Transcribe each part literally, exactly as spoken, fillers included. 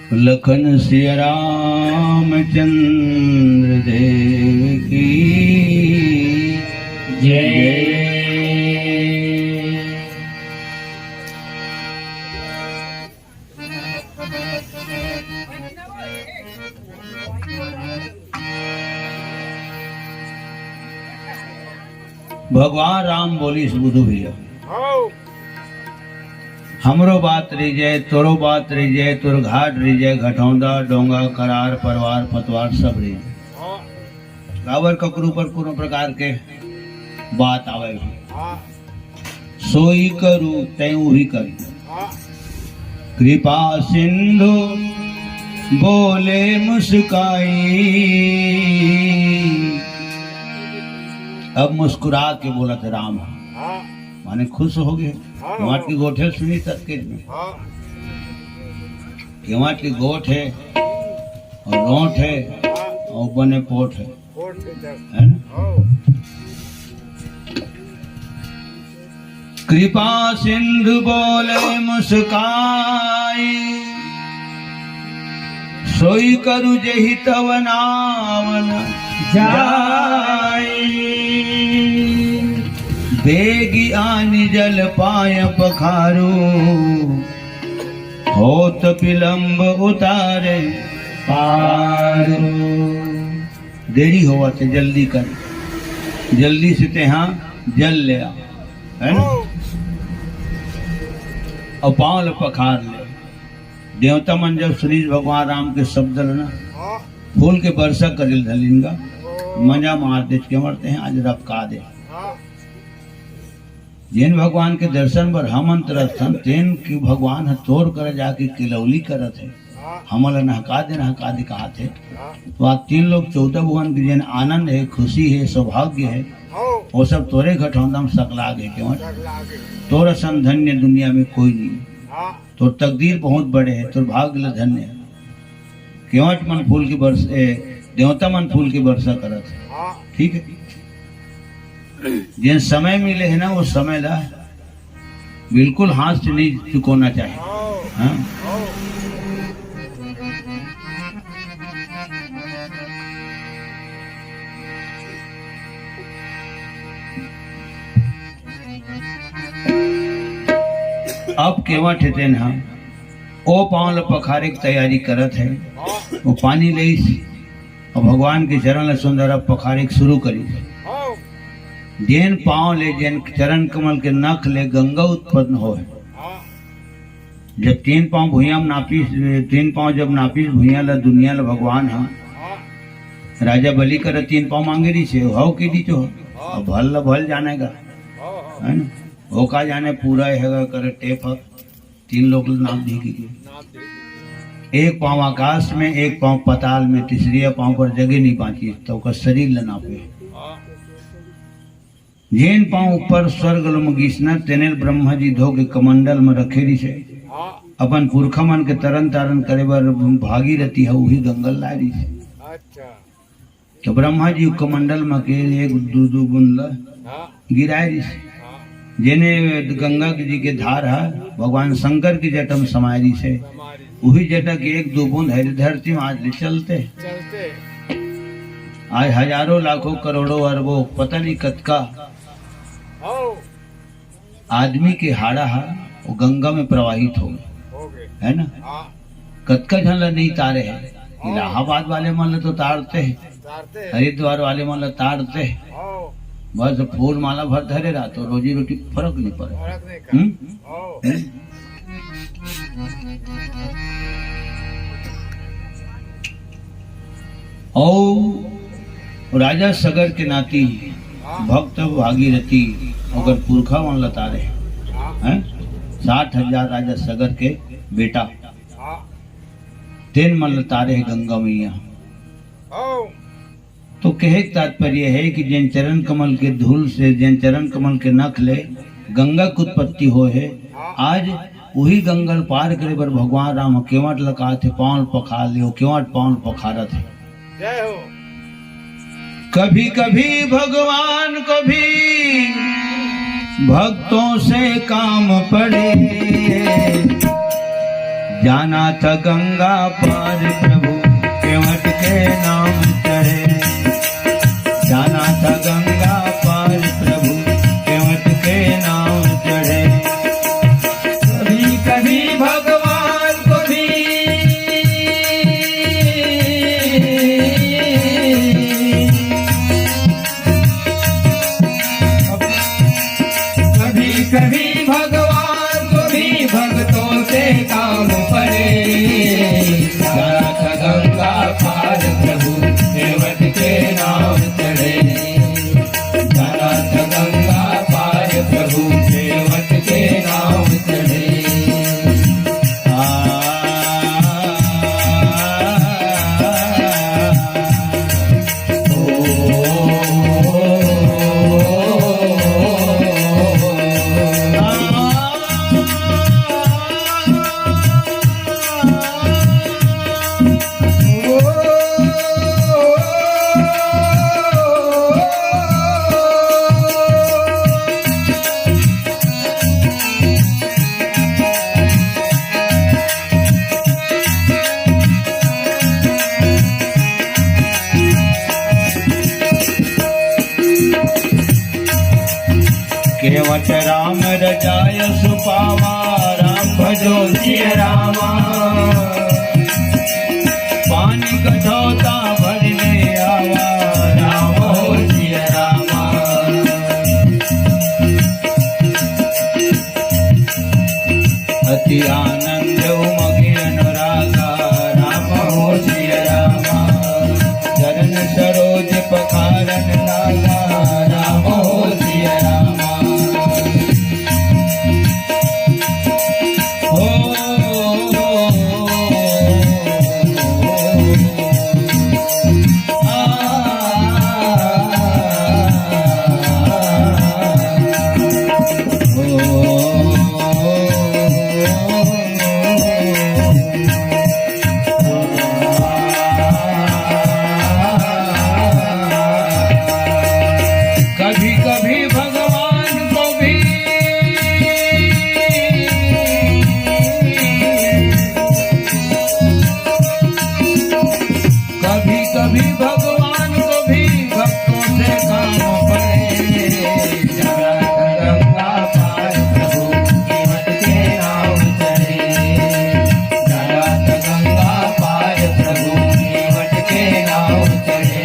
लखन सिया रामचंद्र देव की जय। भगवान राम बोलिस बुधू भैया, हमरो बात रहि जाय, तोरो बात रहि जाय, तोर घाट रहि जाय, घटौंदा, डोंगा, करार, परवार, पतवार सब रहि जाय। काबर ककरो ऊपर कोनो प्रकार के बात आवय। सोई करू तैं उही कर। कृपा सिंधु बोले मुस्काई। अब मुस्कुरा के बोलत राम ह। माने खुश हो गे। केवाट के गोठ हे सुनी सतकेज में। केवाट के गोठ हे अउ रोंठ हे अउ बने पोठ हे। हे ना? कृपा सिंधु बोले मुस्काई, सोई करू जेहि तव नावन जाई। बेगी आनि जल पाय पखारू, होत विलंब उतारे पारू। देरी होवत हे, जल्दी कर, जल्दी से तेहा जल ले आ, हे ना? अउ पाँव ल पखार ले। देवता मन जब सुनिस भगवान राम के शब्द ल ना, फूल के बरसा करे ल धलिन गा। मजा मार देच के मरते हैं, आज रपका दे। जेन भगवान के दर्शन बर हमन तरसथन, तेन के भगवान ह तोर करा जाके किलौली करत हे। हमन ल नहका दे, नहका दे कहत हे। तो आज तीन लोक चौदह भुवन के जेन आनंद हे, खुशी हे, सौभाग्य हे, वो सब तोरे घटौंदा म सकला गे केवट। तोर असन धन्य दुनिया में कोई नहीं। तोर तकदीर बहुत बड़े हे, तोर भाग्य ल धन्य हे। केवट मन फूल के बरस-, ए, देवता मन फूल के बरसा करत हे। ठीक हे, जेन समय मिले हे ना, वो समय ला बिल्कुल हाथ से नहीं चुकोना चाहिए। हाँ? अब केवट हे तेन ह ओ पाँव ल पखारे के तैयारी करत हे। वो पानी लइस अउ भगवान के चरण ल सुंदर अब पखारे के शुरू करिस। जेन पाँव ले, जेन चरण कमल के नख ले गंगा उत्पन्न होय। जब तीन पाँव भुइयां म नापिस, तीन पाँव जब नापिस भुइयां ल, दुनिया ल भगवान ह, राजा बलि कर तीन पाँव मांगे रहिस हे, हव के दी तो, अब भल ल भल जाने गा, हे ना? वो का जाने पूरा हे गा कर टेप ह, तीन लोक ल नाप दी के। एक पाँव आकाश में, एक पाँव पताल में, तीसरिया पाँव पर जगह नहीं बांचिस, त ओकर शरीर ल नापे। जेन पाँव ऊपर स्वर्ग ल म गिस न, तेने ल ब्रह्मा जी धो के कमंडल म रखे रिहिस हे। अपन पुरखा मन के तरन तारन करे बर भागीरथी ह उही गंगा ल लाए रिहिस हे। अच्छा। तो ब्रह्मा जी कमंडल म के एक दू दू बूंद ल गिराए रिहिस हे। जेने गंगा जी के धार ह भगवान शंकर के जटा म समाए रिहिस हे। उही जटा के एक दू बूंद हरी धरती म आज ले चलथे। आज हजारों, लाखों, करोड़ों, अरबों, पता नहीं कतका आदमी के हाड़ा ह वो गंगा में प्रवाहित हो गे, हे ना? कतका झन ला नहीं तारे हे। इलाहाबाद वाले मन ला तो तारथे, हरिद्वार वाले मन ला तारथे। बस फूल माला भर धरे रहा तो रोजी रोटी फरक नहीं पड़े। हम्म? अउ राजा सगर के नाती भक्त भागीरथी ओकर पुरखा मन ल तारे हे। साठ हजार राजा सगर के बेटा, तेन मन ल तारे हे गंगा मैया। तो कहे के तात्पर्य हे कि जेन चरण कमल के धूल से, जेन चरण कमल के नख ले गंगा के उत्पत्ति होय हे, आज उही गंगा ल पार करे बर भगवान राम ह केवट ल काथे, पाँव ल पखार ले, वो केवट पाँव ल पखारत हे। जय हो। कभी कभी भगवान को भी भक्तों से काम पड़े। जाना था गंगा पार प्रभु, केवट के नाम चढ़े। जाना था गंगा पार प्रभु, केवट के नाम चढ़े। कभी कभी भगवान को भी, कभी कभी भगवान को भी भक्तों से काम पड़े। जाना था गंगा पार प्रभु, केवट के नाम चढ़े। जाना था गंगा पार प्रभु, केवट के नाम चढ़े। आ, केवट राम रजाय सुपावा, राम भजो सिय रामा। पानी कठौता भर ले आवा, राम हो सिय रामा। अति आनंद उमगे अनुरागा, राम हो सिय रामा। चरण सरोज पखारन लागा, राम हो सिय रामा। हो, कभी कभी भगवान को भी, कभी कभी भगवान को भी भक्तों से काम पड़े। जगत गंगा पार प्रभु, केवट के नाम चढ़े। जगत गंगा पार प्रभु, केवट के नाम चढ़े।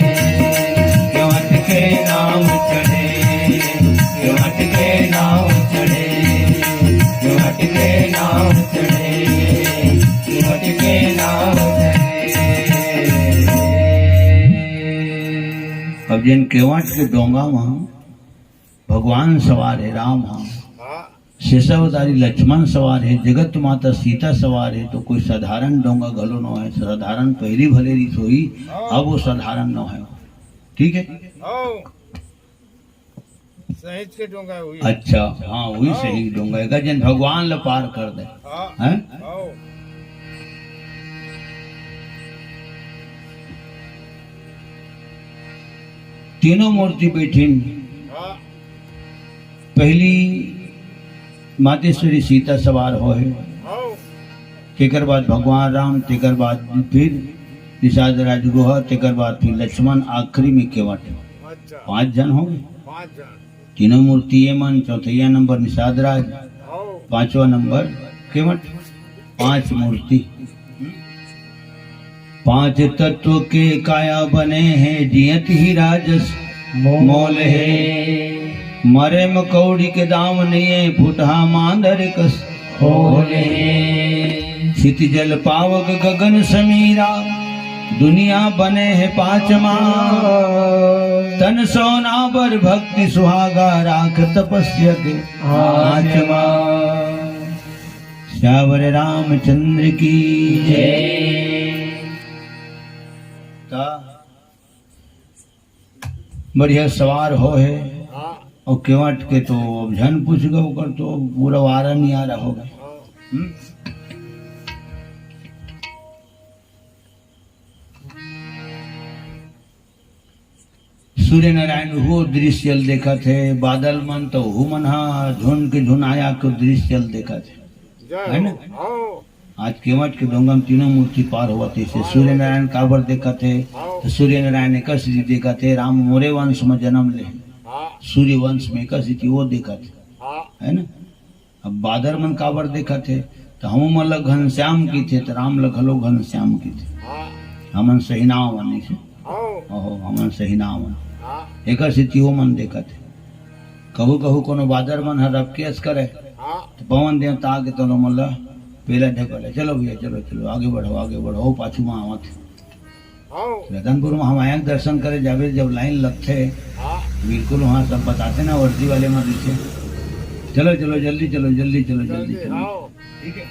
केवट के नाम चढ़े। केवट के नाम चढ़े। केवट के नाम चढ़े। केवट के नाम चढ़े। अब जेन केवट के डोंगा म भगवान सवार हे, राम ह, हाँ। शेषावतारी लक्ष्मण सवार हे, जगत माता सीता सवार हे, तो कोई साधारण डोंगा घलो नो हे। साधारण पहिली भले रहिस होही, हाँ। अब वो साधारण नो हे। ठीक हे? हाँ। सहेज के डोंगा हुई। अच्छा, हाँ, वही हाँ। सहेज डोंगा हे, जेन भगवान ल पार कर दे। हाँ। हैं? हाँ। तीनों मूर्ति बैठिन। हाँ। पहिली मातेश्वरी सीता सवार होय, हाँ। तेकर बाद भगवान राम, तेकर बाद फिर निषाद राजगुहा, तेकर बाद फिर लक्ष्मण, आखिरी में केवट। अच्छा। पांच झन होगे। पांच झन। तीनों मूर्ति ये मन, चौथैया नंबर निषाद राज, हाँ। पांचवा नंबर केवट। पांच मूर्ति। पांच तत्व के काया बने हे, जियत ही राजस मोल हे। मरे म कौड़ी के दाम नइये, फुटहा मांदर कस खोल हे। क्षिति जल पावक गगन समीरा, दुनिया बने हे पांच मा। तन सोना बर भक्ति सुहागा, राख तपस्या के आंच मा। सियावर रामचंद्र की जय। त बढ़िया सवार होहे। हाँ। अउ केवट के तो अब झन पूछ गा, ओकर तो पूरा वारा नियारा होगे। हाँ। हम्म? सूर्य नारायण उहू दृश्य ल देखत हे, बादल मन तो उहू मन ह झुन के झुन आया के दृश्य ल देखत हे, जय हे ना? हो। हाँ। आज केवट के डोंगा म तीनों मूर्ति पार होवत हे। सूर्य नारायण काबर देखत हे? त सूर्य नारायण एकर सेती देखत हे, राम मोरे वंश म जन्म ले हे। सूर्य वंश म एकर सेती वो देखत हे, है ना? अब बादर मन काबर देखत हे? त हमू मन ल घनश्याम किथे, त राम ल घलो घनश्याम किथे। हमन सहिनावन इसे। ओहो, हमन सहिनावन। एकर सेती वो मन देखत हे। कहू कहू कोनो बादर मन ह रपके अस करे, त पवन देवता आके तोलो मन ल पेला ढकेले, "चलो भैया, चलो, चलो, आगे बढ़ो, आगे बढ़ो, वो पाछू म आवत हे।" रतनपुर म हम आए दर्शन करे जाबे, जब लाइन लगथे, बिल्कुल वहाँ सब बताथे ना, वर्दी वाले मन रहिथे, "चलो, चलो, जल्दी चलो, जल्दी चलो, जल्दी चलो।" ठीक है,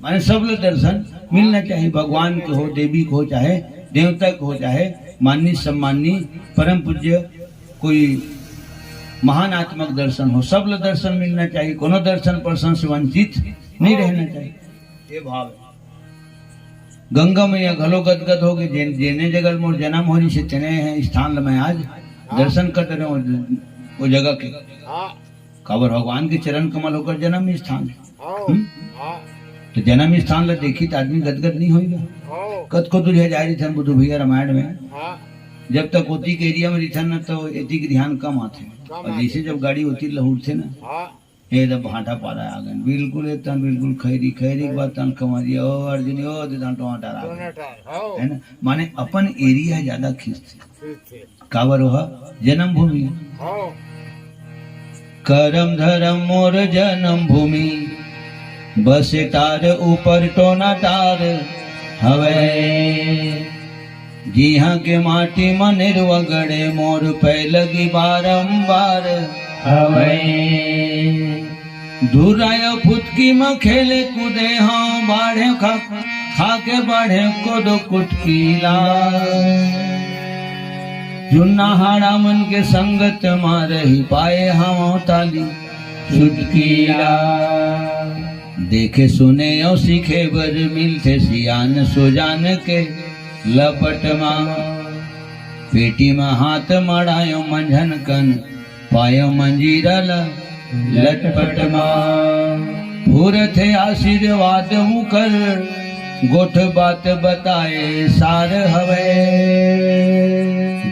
माने सब ल दर्शन मिलना चाहिए, भगवान के हो, देवी के हो, चाहे देवता के हो, चाहे माननीय सम्माननीय परम पूज्य कोई महान आत्मा के दर्शन हो, सब ल दर्शन मिलना चाहिए, कोनो दर्शन परसन से वंचित नहीं रहना चाहिए। ये भाव है। गंगा मैया घलो गदगद हो गए, जेन-, जेने जगह मोर जन्म हो रही से तेने स्थान ल मैं आज दर्शन कर रहे हूँ, वो जगह के। काबर भगवान के चरण कमल होकर जन्म स्थान है। हम्म? तो जन्म स्थान ल देखी त आदमी गदगद नहीं होएगा। कतको दुरिहा जाए रहिथन बुधु भैया रामायण में, जब तक ओती के एरिया में रहिथन ना, तो एती के ध्यान कम आथे। और जैसे जब गाड़ी ओती लहुरथे ना, ए, त भाटापारा आ गए, बिल्कुल एकदम, बिल्कुल खैरी, खैरी के बाद तन कमरिया, ओ अर्जुनी, ओ दे तन टमाटर आ गए। है ना? माने अपन एरिया ज्यादा खींचथे। काबर ओह जन्मभूमि। करम धरम मोर जन्मभूमि, बसे टार ऊपर टोना टार हवय। जिहाँ के माटी म नेरुआ गड़े मोर पैलगी बारंबार हवय। धुर्रा अउ फुतकी म खेले कूदे हंव, बाढ़े खा, खा के बाढ़े कोदो कुटकी ला। जुन्ना हाड़ा मन के संगत म रही पाए हंव ताली चुटकी ला। देखे सुने अउ सीखे बर मिलथे सियान सुजान के लपट मा। पेटी म हाथ मड़ायो मंझन कन, पायो मंजीरा ल लटपट मा। फुरथे आशीर्वाद उकर, गोठ बात बताए सार हवय।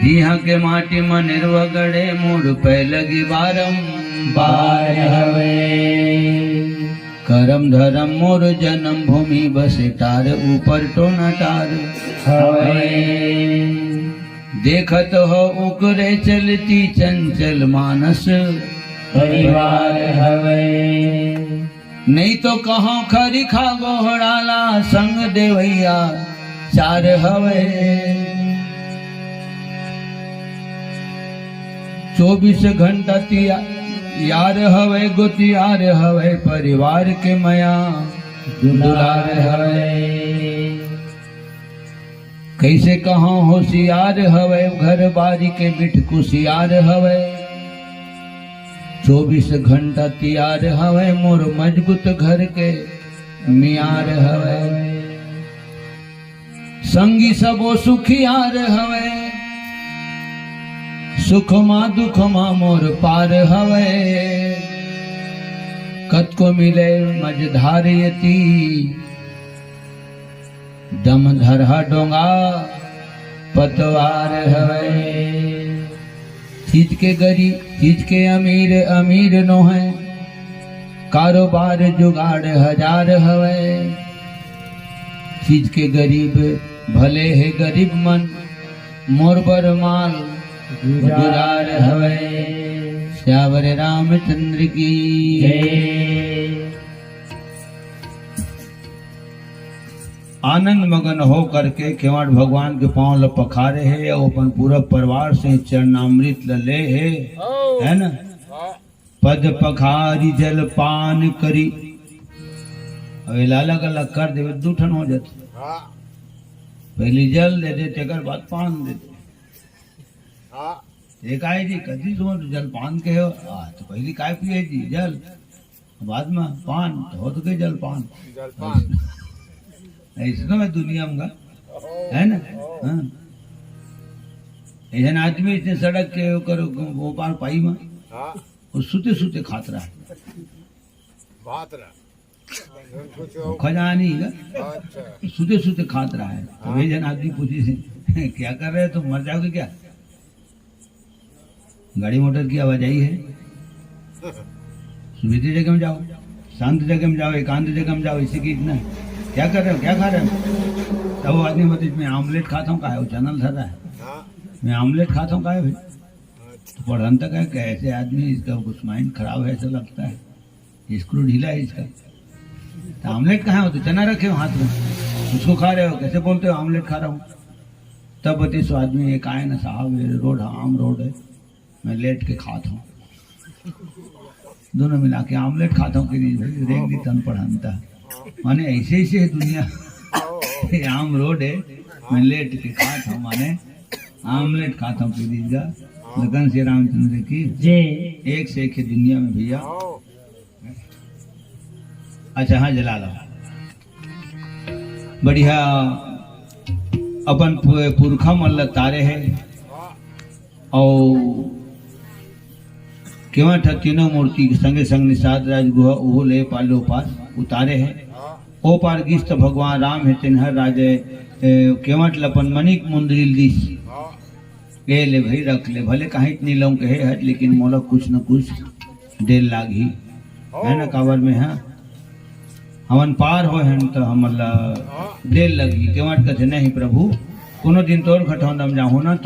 जिहाँ के माटी म नेरुआ गड़े मोर पैलगी बारंबार हवय। करम धरम मोर जन्मभूमि, बसे टार ऊपर टोना टार हवय। देखत हो उकरे चलती चंचल मानस परिवार हवय। नहीं तो कहो खरी खा गोहड़ाला संग देवैया चार हवय। चौबीस घंटा तिया-, यार हवय, गोतियार हवय, परिवार के मया दुलार हवय। कैसे कहो होशियार हवय, घर बारी के मिठ कुशियार हवय। चौबीस घंटा तियार हवय, मोर मजबूत घर के मियार हवय। संगी सबो सुखियार हवय, सुख मा दुख मा मोर पार हवय। कतको मिले मझधार यती, दम धरहा डोंगा पतवार हवय। चीज के गरीब, चीज के अमीर, अमीर नोहय, कारोबार जुगाड़ हजार हवय। चीज के गरीब भले हे गरीब मन, मोर बर माल दुलार हवय। सियावर रामचंद्र की जय। आनंद मगन हो करके केवट भगवान के पांव ल पखारे हे अउ अपन पूरा परिवार से चरणामृत ल ले हे, है ना? पद पखारी जल पान करी। अब ये लाला गला कर देवे, दू ठन हो जाथे। पहली जल दे दे, तेकर बाद पान दे दे। ये काय जी, कदी तुम जल पान के हो? आ, तो पहली काय पिए जी? जल। बाद में पान, तो हो तो के जल पान। जल पान। ऐसे तो मैं दुनिया में गा, है ना? हाँ। ऐसे आदमी इतने सड़क के ऊपर वो पार पाई में, वो सुते सुते खात रहा। बात रहा। खजानी का। अच्छा। सुते सुते खात रहा है। तो हाँ। वे जन आदमी पूछे से, "क्या कर रहे हो तुम, मर जाओगे क्या?" गाड़ी मोटर की आवाजाही है, सुविधि जगह में जाओ, शांत जगह में जाओ, एकांत जगह में जाओ, इसी की इतना है। "क्या कर रहे हो, क्या खा रहे हो?" तब वो आदमी बोलते, "मैं आमलेट खाता हूँ।" कहा है, वो चैनल धर रहा है। हाँ। "मैं आमलेट खाता हूँ।" कहा है भाई। अच्छा। तो पढ़न तक है, कैसे आदमी, इसका कुछ माइंड खराब है ऐसा लगता है। स्क्रू ढीला है इसका। तो आमलेट कहाँ है? वो तो चना रखे हो हाथ में, उसको खा रहे हो, कैसे बोलते हो आमलेट खा रहा हूँ? तब बतीस आदमी, "एक आए ना साहब, ये रोड है, आम रोड है, मैं लेट के खाता हूँ।" दोनों मिला के आमलेट खाता हूँ कि नहीं भाई, रेंग दी तन पढ़ानता। माने ऐसे ऐसे है दुनिया। ये आम रोड है, मैं लेट के खाता हूँ, माने आमलेट खाता हूँ कि नहीं का। लगन से रामचंद्र की जय। एक से एक है दुनिया में भैया। अच्छा, हाँ, जला ला। बढ़िया, अपन पु-, पुरखा मन ल तारे हे। अउ केवट ह तीनों मूर्ति के संगे संग निषाद राज गुहा उहो ले पालो पार उतारे हे। ओ पार गिस त भगवान राम हे, तेन हर राजे, ए, केवट ल अपन मणिक मुंदरी ल दिस। ए ले भाई, रख ले, भले काहीच नी लऊं कहे हस, लेकिन मोला कुछ न कुछ दे ल लागही, है ना? काबर में, हाँ, हमन पार होए हन, त हमन ला दे ल लगही। केवट कथे, "नहीं प्रभु, कोनो दिन तोर घर ठौंदा म जाहूं ना, त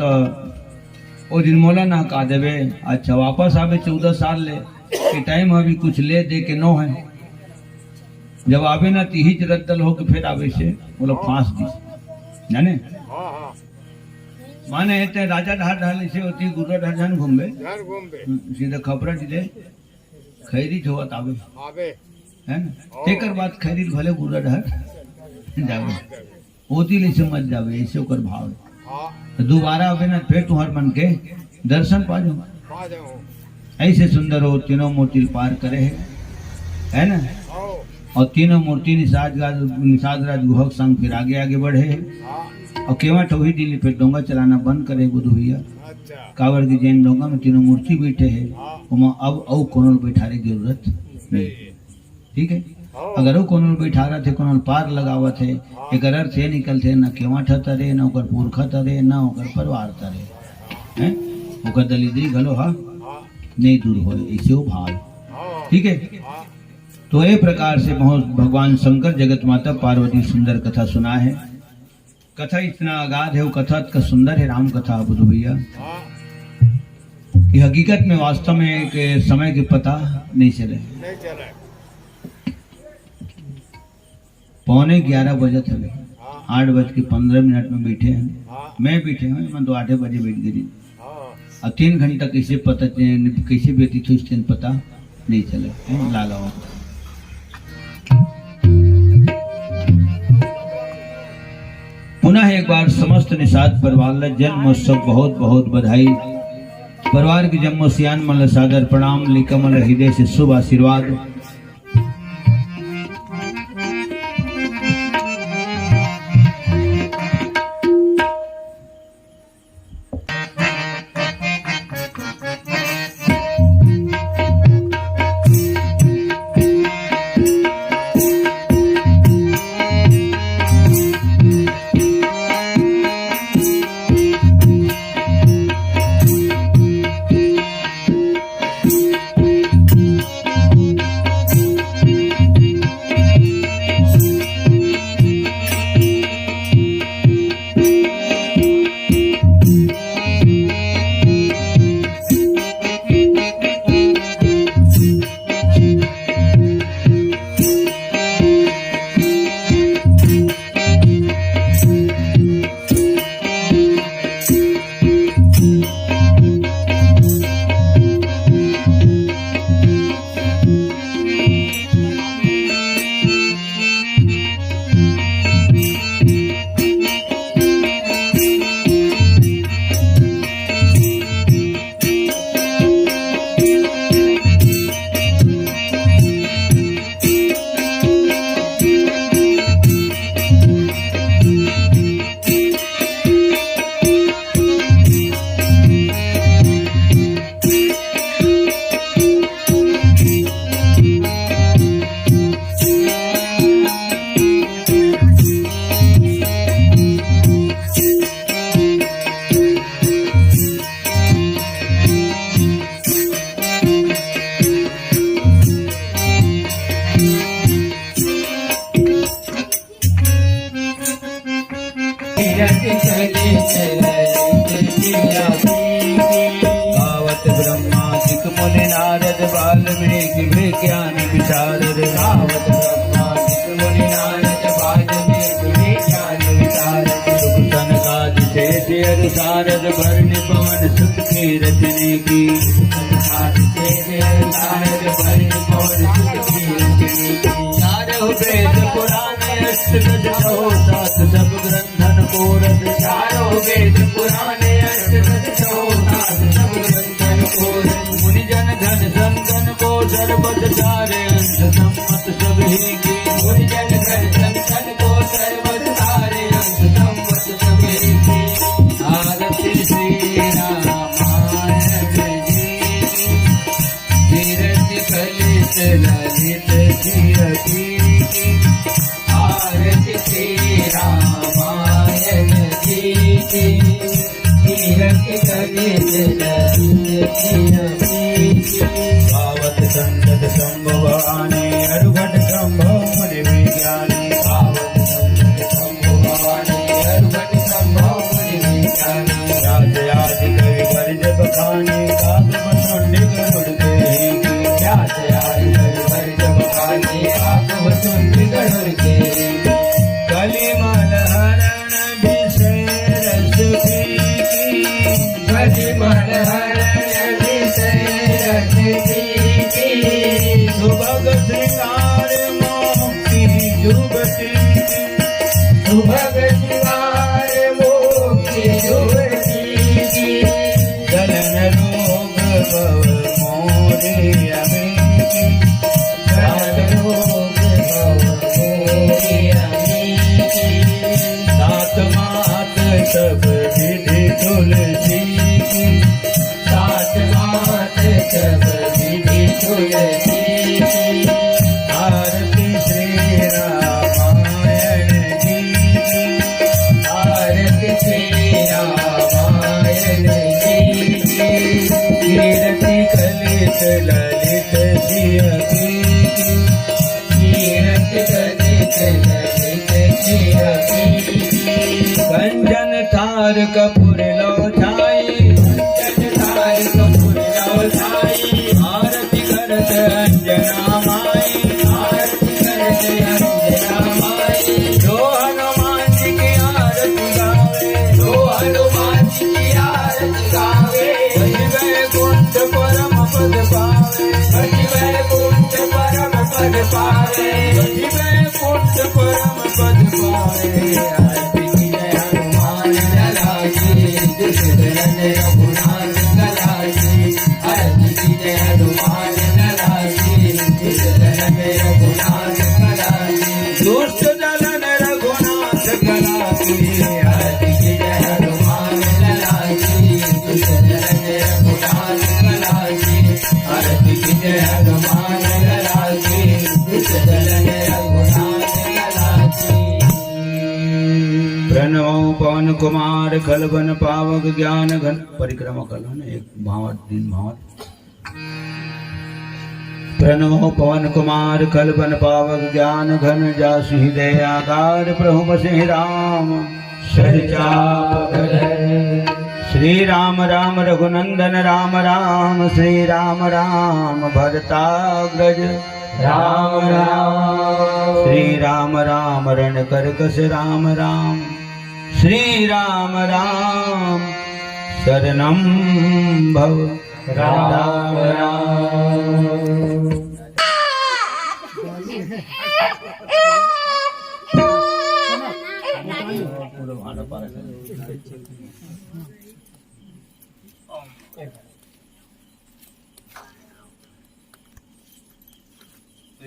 ओ दिन मोला नहका देबे।" अच्छा, वापस आबे चौदह साल ले, के टाइम अभी कुछ ले दे के नो है। जब आबे ना, तिहीच रद्दल होके फेर आबे से, मोला फांस दिस, जाने? माने ते राजा डहर डहर ले से होती, गुर्रा डहर झन घूमबे। झन घूमबे। हम्म, सीधा खपरा जिले खैरी होवत आबे। आबे। है ना? ओ। तेकर बाद खैरी भले गुर्रा डहर जाबे। ओती ले से मत जाबे, ऐसे ओकर भाव हे। हाँ। तो दोबारा आबे ना, फेर तुहर मन के दर्शन पा जाहूं। पा जाहूं। ऐसे सुंदर ओ तीनों मूर्ति ल पार करे हे, है ना? हाँ। अउ तीनों मूर्ति निषाद राज, निषाद राज गुहा के संग फिर आगे आगे बढ़े हे। हाँ। अउ केवट ओही दिन ले फेर डोंगा चलाना बंद करे हे गुरु भैया। अच्छा। काबर कि जेन डोंगा में तीनों मूर्ति बइठे हे, हाँ। ओमा अब अउ कोनो ल बइठारे के जरूरत नहीं। नहीं। ठीक है? हाँ। अगर वो कोनो ल बइठारत हे, कोनो ल पार लगावत हे, हाँ। एकर अर्थ ये निकलथे, न केवट ह तरे, न ओकर पुरखा तरे, न ओकर परिवार तरे, हैं? ओकर दलिद्री घलो ह हाँ। नहीं दूर होए, ऐसे वो भाव। हाँ। ठीक है? हाँ। तो ये प्रकार से बहुत भगवान शंकर जगत माता पार्वती सुंदर कथा सुनाए हे। कथा इतना अगाध हे, वो कथा इतना सुंदर हे, राम कथा, बुधु भैया, हाँ। कि हकीकत में, वास्तव में एक समय के पता नहीं चले। नहीं चले। पौने ग्यारह बजत हवे, हाँ। आठ बज के पन्द्रह मिनट में बइठे हन। हाँ। मैं बइठे हंव, मैं तो आठे बजे बइठ गे। हाँ। अब तीन घंटा कइसे पता चे-, कइसे व्यतीत होइस, तेन पता नहीं चले, हैं, लाला हो। पुनः एक बार समस्त निषाद परिवार ला जन्मोत्सव बहुत बहुत बधाई। परिवार के जम्मो सियान मन ला सादर प्रणाम, लइका मन ला हृदय से शुभ आशीर्वाद। गावत ब्रह्मादिक मुनि नारद, वाल्मीकि विज्ञान विशारद। गावत ब्रह्मादिक मुनि नारद, वाल्मीकि विज्ञान विशारद। सुख सनकादि शेष अरु सारद, बरनि पवन सुत कीरति नेकी। सुख सनकादि शेष अरु सारद, बरनि पवन सुत कीरति नेकी। चारहु वेद पुराण अष्ट दस छहु सात, सब ग्रंथन को रस। चारहु वेद पुराण अष्ट दस छहु सात, सब ग्रंथन को रस। मुनि जन धन संतन को सर्वस, चारे अंश संवत सब ही की। मुनि जन धन संतन को सर्वस, चारे अंश संवत सब ही की। आरती श्री रामायण जी की। कीरति कलित ललित जियति की। आरती श्री रामायण जी की। कीरति कलित ललित जियति की। गावत संतत शंभु भवानी, अरुघट शंभु मुनि विज्ञानी। गावत संतत शंभु भवानी, अरुघट शंभु मुनि विज्ञानी। व्यास आदि कवि बरजब बखानी, काग बसुंडी गरुड़ के ही की। व्यास आदि कवि बरजब बखानी, काग बसुंडी गरुड़ के ही की। कलिमल हरण विषय रस पी की। कलिमल हरण विषय रस पी की। सुभग श्रृंगार मोक्ति जुगति की। सुभग श्रृंगार मोक्ति जुगति की। जलन रोग भव मोरे अमेठी। जलन रोग भव मोरे अमेठी। सात मात सब विधि तुलसी की। सात मात सब विधि तुलसी की। आरती श्री रामायण जी की। आरती श्री रामायण जी की। कीरति कलित ललित जियति की। कीरति कलित ललित जियति की। कंचन थार कपूर लो छाई। कंचन थार कपूर लो छाई। आरती करत अंजना माई। आरती करत अंजना माई। जो हनुमान जी की आरती गावे। जो हनुमान जी की आरती गावे। बजि वैकुंठ परम पद पावे। बजि वैकुंठ परम पद पावे। बजि वैकुंठ परम पद पावे। आरती कीजे हनुमान लला की, दुष्ट दलन रघुनाथ लला की। आरती कीजे हनुमान लला की, दुष्ट दलन रघुनाथ लला की। दुष्ट दलन रघुनाथ लला की। आरती कीजे हनुमान लला की, दुष्ट दलन रघुनाथ लला की। आरती कीजे हनुमान लला की, दुष्ट दलन रघुनाथ लला की। प्रणव पवन कुमार खल बन पावक ज्ञान घन। परिक्रमा कर लो ना, एक भांवर, तीन भांवर। प्रणव पवन कुमार खल बन पावक ज्ञान घन, जासु हृदय आकार प्रभु बसहि राम सहज चाप धर। श्री राम राम रघुनंदन राम राम, श्री राम राम भरताग्रज राम राम। श्री राम राम रण करकस राम राम। श्री राम राम शरणम भव राम राम।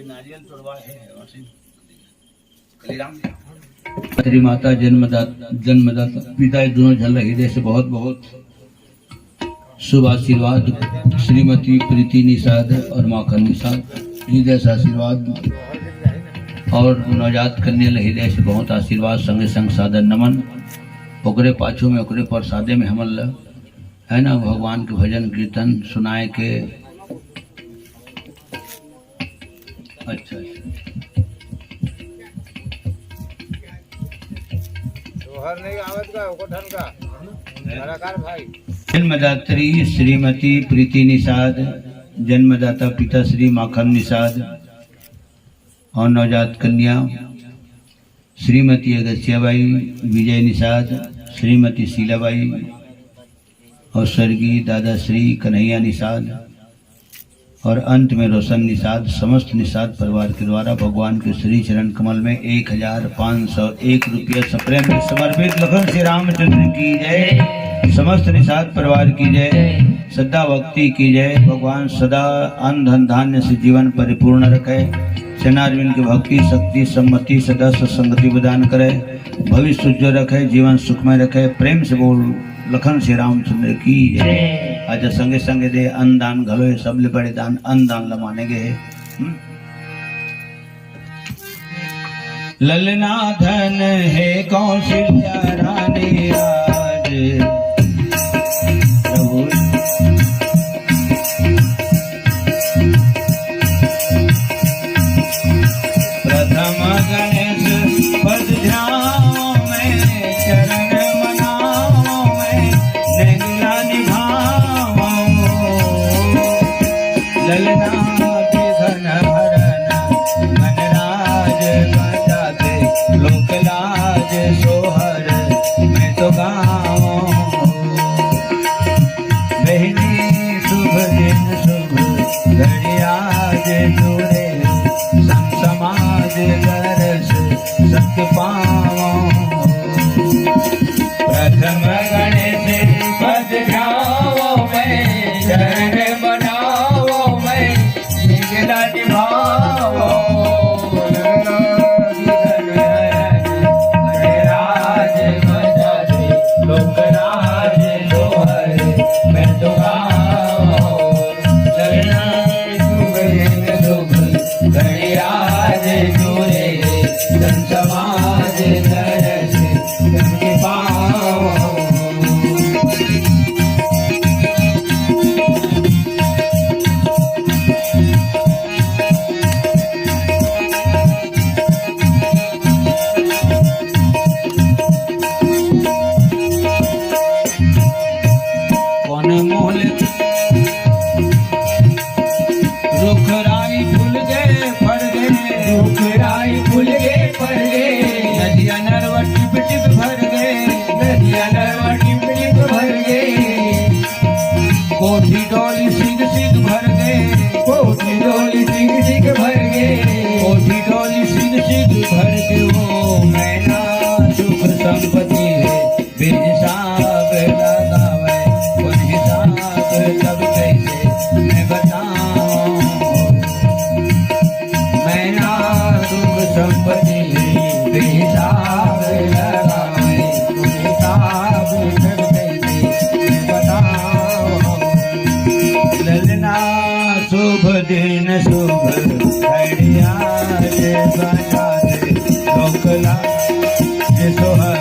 नारियल तोड़वा है, वैसे कलीराम जी। श्री माता जन्मदाता, जन्मदाता पिता, ये दोनों झन ला हृदय से बहुत बहुत शुभ आशीर्वाद। श्रीमती प्रीति निषाद और माखन निषाद, हृदय से आशीर्वाद। और नवजात कन्या ला हृदय से बहुत आशीर्वाद, संगे संग सादर नमन। ओकरे पाछू में, ओकरे प्रसादे में हमन ला, है ना, भगवान के भजन कीर्तन सुनाए के। अच्छा, अच्छा। घर नहीं आवत का, ओकर धन का कलाकार भाई। जन्मदात्री श्रीमती प्रीति निषाद, जन्मदाता पिता श्री माखन निषाद और नवजात कन्या श्रीमती अगस्या बाई, विजय निषाद, श्रीमती शीला बाई और स्वर्गीय दादा श्री कन्हैया निषाद और अंत में रोशन निषाद, समस्त निषाद परिवार के द्वारा भगवान के श्री चरण कमल में एक हजार पाँच सौ एक रुपया सप्रेम से समर्पित। लखन श्री रामचंद्र की जय, समस्त निषाद परिवार की जय, श्रद्धा भक्ति की जय। भगवान सदा अन्न धन धान्य से जीवन परिपूर्ण रखे, चरणारविंद की भक्ति शक्ति सम्मति सदा सत्संगति प्रदान करे, भविष्य उज्जवल रखे, जीवन सुखमय रखे। प्रेम से बोल लखन श्री रामचंद्र की जय। अच्छा, संगे संगे दे अन्न दान घलो हे, सबले बड़े दान अन्न दान ल माने गे हे। हम्म? ललना धन हे कौशल्या रानी आज। प्रभु। प्रथम गणेश पद ध्याओ मैं, चरण मनाओ मैं, नेंगला निभाओ। ललना के धन हरन, गणराज बजाते, लोक लाज सोहर मैं तो गाऊं। बहिनी शुभ दिन शुभ घड़ी आज तू रे, संत समाज दरस सत पाऊं। प्रथम गणेश पद ध्याओ मैं, चरण मनाओ मैं, निगला निभाओ। राज बजाते लोक राज दोहरे मैं तो गाऊं। ललना शुभ दिन शुभ घड़ी आज तू रे, संत समाज दरस सत पाऊं। कौन मोल रुख राई फूल गे फर गे, रुख राई फूल गे फर गे, नदिया नरवा टिप टिप भर गे, नदिया नरवा टिप टिप भर गे। कोठी डोली सिग सिग भर गे, कोठी डोली सिग सिग भर गे, कोठी डोली सिग सिग भर गे। ओ मैना सुख संपत्ति हे, बिन हिसाब लगावे, कोन हिसाब तब कैसे मैं बताऊं। मैना सुख संपत्ति बेहिसाब लगावे, कोई हिसाब कर देते, मैं बताओ। ललना शुभ दिन शुभ घड़िया रे बजाते, लोकला के सोहर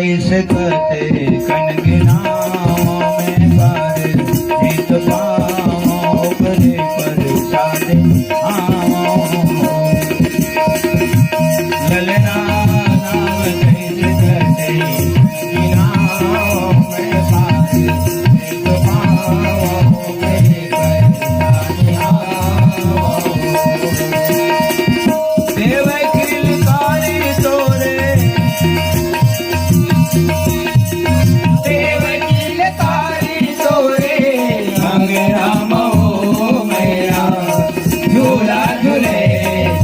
इस कते कन गिनाओ, मैं पार जीत पाओ, बड़े प्रसाद आओ। ललना नाम कैसे कते गिनाओ, मैं पार जीत पाओ, बड़े प्रसाद आओ। देवकी लकारी तोरे, देवकी लकारी तोरे, अंगना महो मैया, झूला झूले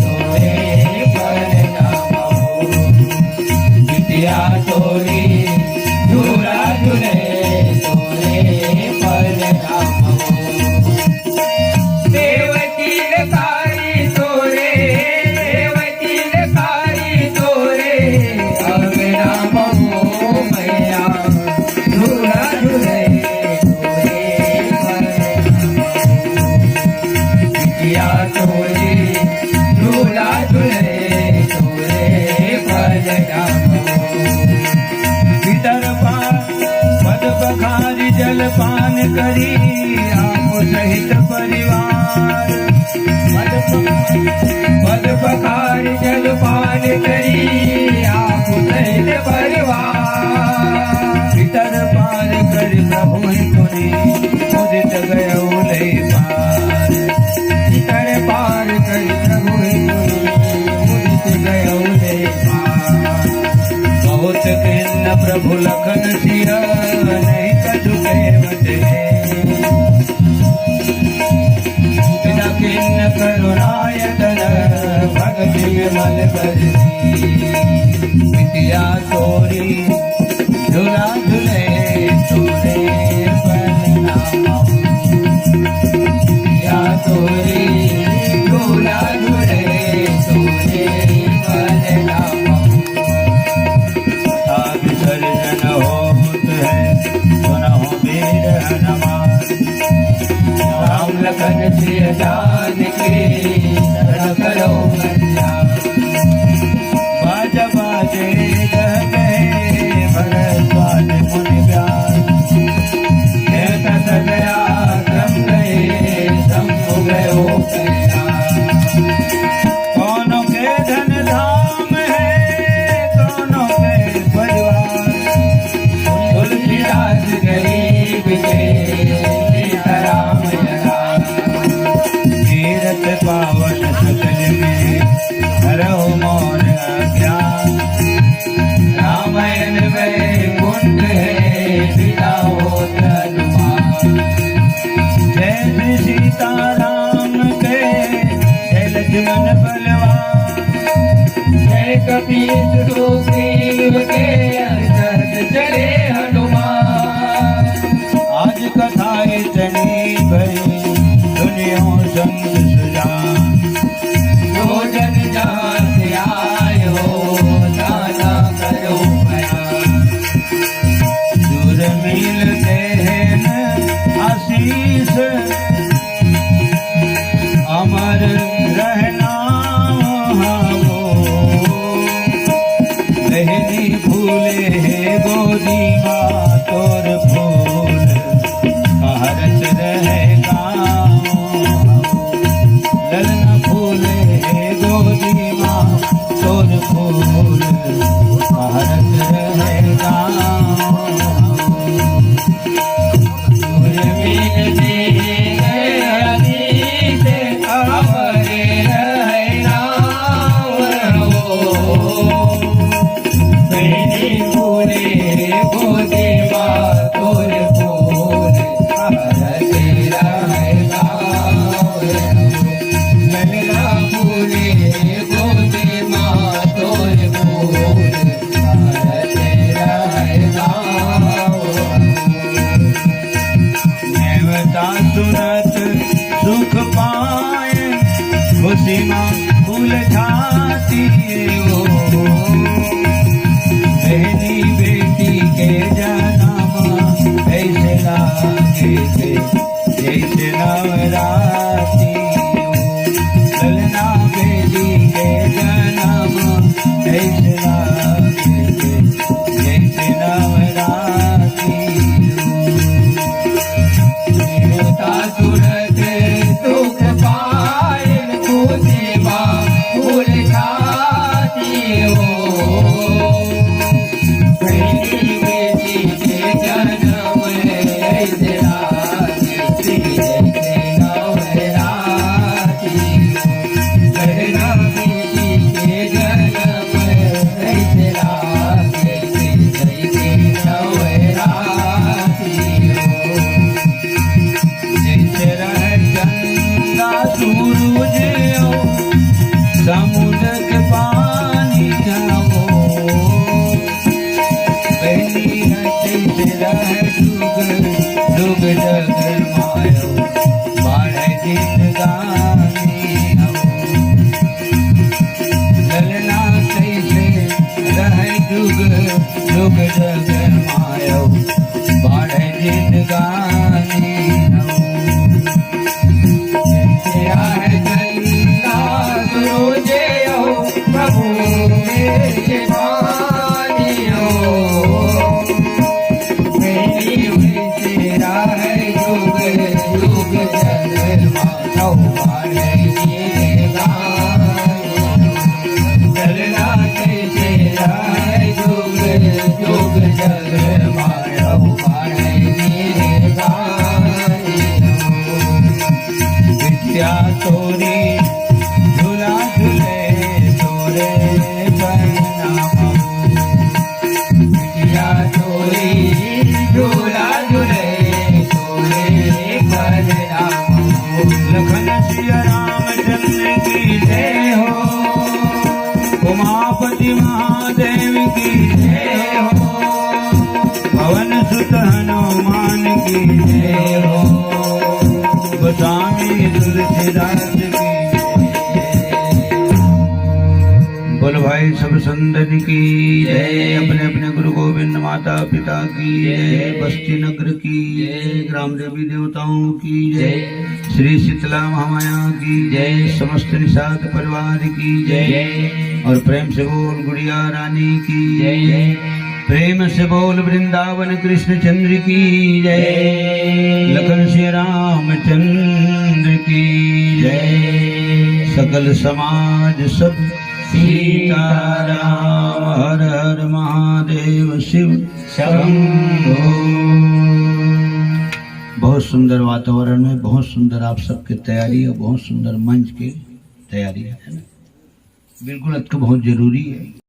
तोरे, परनाम हो। बिटिया तोरी, झूला झूले तोरे, परनाम हो। देवकी लकारी तोरे, देवकी लकारी तोरे, अंगना महो मैया, झूला झूले तोरे, परनाम हो। बिटिया तोरे, झूला झूले तोरे, परनाम हो। भीतर पा पद पखारी जलपान करी, आप सहित परिवार। पद प-, पद पखारी जलपान करी, आप सहित परिवार। भीतर पार कर प्रभु ही पुनि, मुदित गयो लय पार। भीतर पार कर प्रभु ही पुनि, मुदित गयो लय पार। बहुत खिन्न प्रभु लखन सिय, नहीं कछु कहवत है। बिना खिन्न करुणायतन, भगति में मन बरसी। बिटिया तोरी, झूला झूले तोरे, परनाम हो। बिटिया तोरी, झूला झूले तोरे, परनाम हो। कथा विसर्जन होत है, सुनहु वीर हनुमान। राम लखन सिय जानकी, सदा करो कल्याण। बाजा बाजे जग में, भरद्वाज मुनि व्यास। कहत सगला क्रम गए, शंभु गयो कैलास। कौनों के धन धाम है, कौनों के परिवार। तुलसीदास गरीब के, सीताराम लला। तीरथ पावन सकल में, हरहु मोर अज्ञान। रामायण वैकुंठ है, बिना होत अनुमान। जय श्री सीताराम के, जय लक्ष्मण बलवान। जय कपीस सुग्रीव के, अंत चले हनुमान। आज कथा इतनी भई, सुनियो संत सुजान। जो जन जहाँ से आए हो, दाना करो बयान। दूर मिलते हैं न आशीष, अमर रहना हो। बहनी फूले है गोदी माँ तोर फूल, हरत रहे गाँव। ललना फूले हे गोदी माँ, तोर फूल हरत रहे गाँव। तोर मिलते हैं अतीत, अमर रहे नाम हो। बेनी फूले गोदी माँ, तोर फूल हरत रहे गाँव। ललना फूले गोदी माँ, तोर फूल हरत रहे गाँव। नेवता सुनत सुख पाए, खुशी माँ फूल छाती हो। बहनी बेटी के जनम ऐसे लागे थे, जैसे नवराती हो। ललना बेटी के जनम ऐसे लागे थे, जैसे बिटिया तोरी झूला झूले तोरे बरना। बिटिया तोरी झूला झूले तोरे बरना। लखन सिया रामचंद्र की जय हो, उमापति महादेव की जय हो, पवन सुत हनुमान की जय हो, गोस्वामी तुलसीदास की जय। बोलो भाई सब संतन की जय, अपने अपने गुरु गोविंद माता पिता की जय, बस्ती नगर की जय, ग्राम देवी देवताओं की जय, श्री शीतला महामाया की जय, समस्त निषाद परिवार की जय। और प्रेम से बोल गुड़िया रानी की जय। प्रेम से बोल वृंदावन कृष्ण चंद्र की जय। लखन श्री रामचंद्र की जय। सकल समाज सब सीताराम। हर हर महादेव शिव शंभो। बहुत सुंदर वातावरण में, बहुत सुंदर आप सबके तैयारी और बहुत सुंदर मंच के तैयारी है। बिल्कुल, अतका बहुत जरूरी है।